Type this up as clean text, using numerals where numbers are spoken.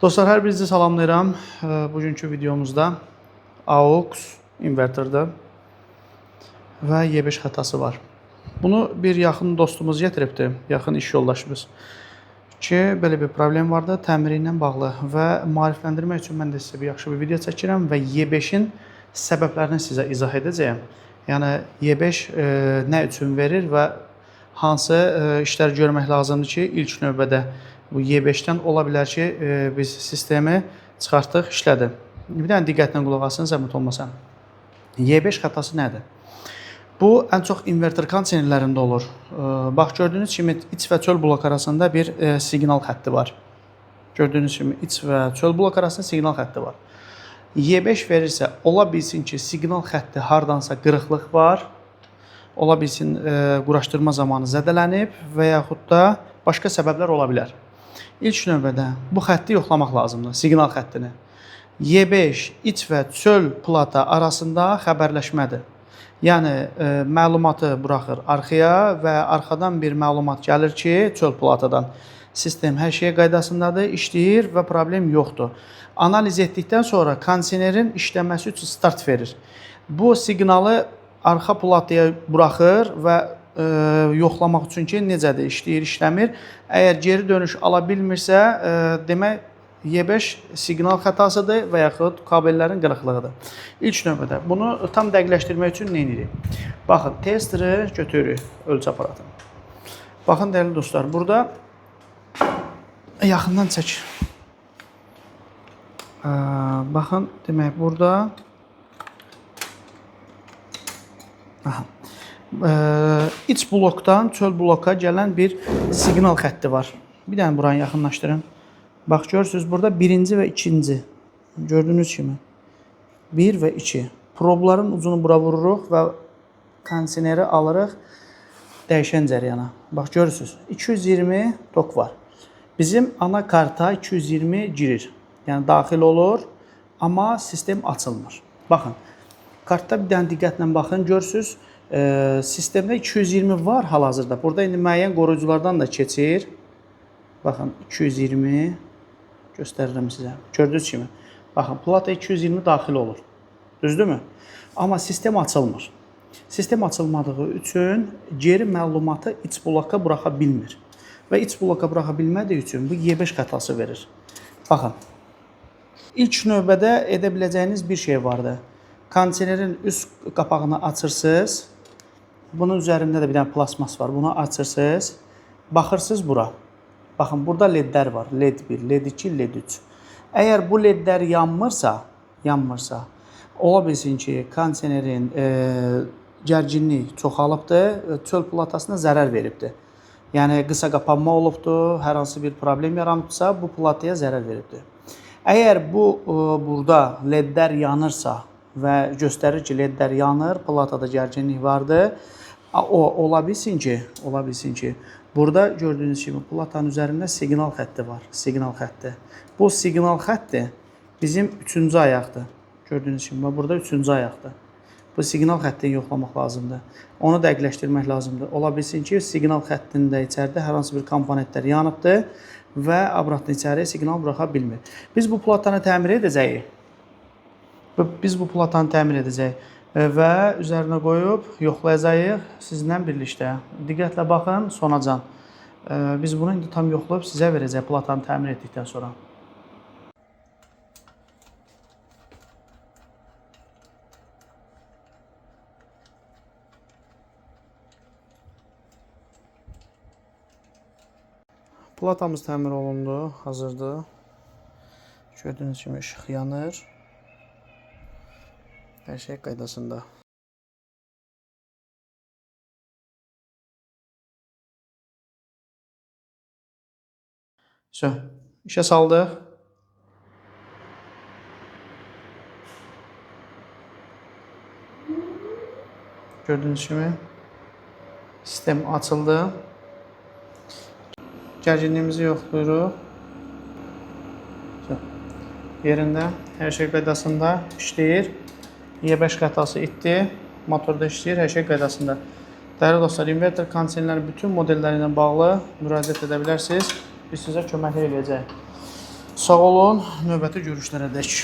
Dostlar, hər birinizi salamlayıram. Bugünkü videomuzda AUX inverterdir və Y5 xətası var. Bunu bir yaxın dostumuz gətiribdi, yaxın iş yoldaşımız ki, belə bir problem vardı təmiri ilə bağlı və maarifləndirmək üçün mən də sizə bir yaxşı bir video çəkirəm və Y5-in səbəblərini sizə izah edəcəyəm. Yəni Y5 nə üçün verir və hansı işlər görmək lazımdır ki, ilk növbədə bu Y5-dən ola bilər ki, biz sistemi çıxartdıq, işlədi. Bir dənə diqqətlə qulaq asın, zəhmət olmasa. Y5 xətası nədir? Bu ən çox inverter kondisionerlərində olur. Bax gördüyünüz kimi iç və çöl blok arasında bir siqnal xətti var. Gördüyünüz kimi iç və çöl blok arasında siqnal xətti var. Y5 verirsə, ola bilsin ki, siqnal xətti hardansa qırıqlıq var. Ola bilsin quraşdırma zamanı zədələnib və yaxud da başqa səbəblər ola bilər. İlk növbədə bu xətti yoxlamaq lazımdır, siqnal xəttini. Y5 iç və çöl plata arasında xəbərləşmədir. Yəni məlumatı buraxır arxaya və arxadan bir məlumat gəlir ki, çöl platadan sistem hər şey qaydasındadır, işləyir və problem yoxdur. Analiz etdikdən sonra kondisionerin işləməsi üçün start verir. Bu siqnalı arxa plataya buraxır və yoxlamaq üçün ki, necədir, işləyir, işləmir. Əgər geri dönüş ala bilmirsə, demək Y5 siqnal xətasıdır və yaxud kabellərin qırıqlığıdır. İlk növbədə bunu tam dəqiqləşdirmək üçün nə edirik? Baxın, testeri götürürük, ölçü aparatını. Baxın, dəyərli dostlar, burada yaxından çək. Baxın, demək burada aha. İç blokdan çöl bloka gələn bir siqnal xətti var. Bir dənə buranı yaxınlaşdırın. Bax görürsünüz, burada birinci və ikinci. Gördüyünüz kimi. 1 və 2. Probların ucunu bura vururuq və kondisioneri alırıq dəyişən cərəyana. Bax görürsünüz, 220 tok var. Bizim ana karta 220 girir. Yəni daxil olur, amma sistem açılmır. Baxın, kartda bir dənə diqqətlə baxın, görürsünüz, sistemdə 220 var hal-hazırda. Burada indi müəyyən qoruyuculardan da keçir. Baxın, 220 göstərirəm sizə. Gördüyünüz kimi. Baxın, plata 220 daxil olur. Düzdürmü? Amma sistem açılmır. Sistem açılmadığı üçün geri məlumatı iç bloka buraxa bilmir. Və iç bloka buraxa bilmədiyi üçün bu Y5 xətası verir. Baxın. İlk növbədə edə biləcəyiniz bir şey vardı. Kondisionerin üst qapağını açırsınız. Bunun üzərində də bir dənə plasmas var. Bunu açırsınız. Baxırsınız bura. Baxın, burada ledlər var. LED 1, LED 2, LED 3. Əgər bu ledlər yanmırsa, ola bilsin ki, kondisionerin gərginliyi çoxalıbdır, çöl platasına zərər veribdir. Yəni qısa qapanma olubdur, hər hansı bir problem yaranıbsa, bu plataya zərər veribdir. Əgər bu burada ledlər yanırsa və göstərir ki, ledlər yanır, platada gərginlik vardır, o ola bilsin ki, burada gördüyünüz kimi platanın üzərində siqnal xətti var, siqnal xətti. Bu siqnal xətti bizim üçüncü ayaqdır. Gördüyünüz kimi burada üçüncü ayaqdır. Bu siqnal xəttini yoxlamaq lazımdır. Onu dəqiqləşdirmək lazımdır. Ola bilsin ki, siqnal xəttində içəridə hər hansı bir komponentlər yanıbdır və abratın içəri siqnal buraxa bilmir. Biz bu platanı təmir edəcəyik. Biz bu platanı təmir edəcəyik və üzərinə qoyub yoxlayacağıq sizinlə birlikdə. Diqqətlə baxın sonacan. Biz bunu indi tam yoxlayıb sizə verəcəyik platanı təmir etdikdən sonra. Platamız təmir olundu, hazırdır. Gördüyünüz kimi işıq yanır. Hər şey qaydasında. Vso, işə saldıq. Gördüyünüz kimi sistem açıldı. Gərginliyimizi yoxlayırıq. Yerində, hər şey qaydasında işləyir. Y5 xətası itdi. Motorda işləyir, hər şey qaydasında. Dəyərli dostlar, inverter kondisionerlərin bütün modelləri ilə bağlı müraciət edə bilərsiniz. Biz sizə köməklik eləyəcəyik. Sağ olun. Növbəti görüşlərə dək.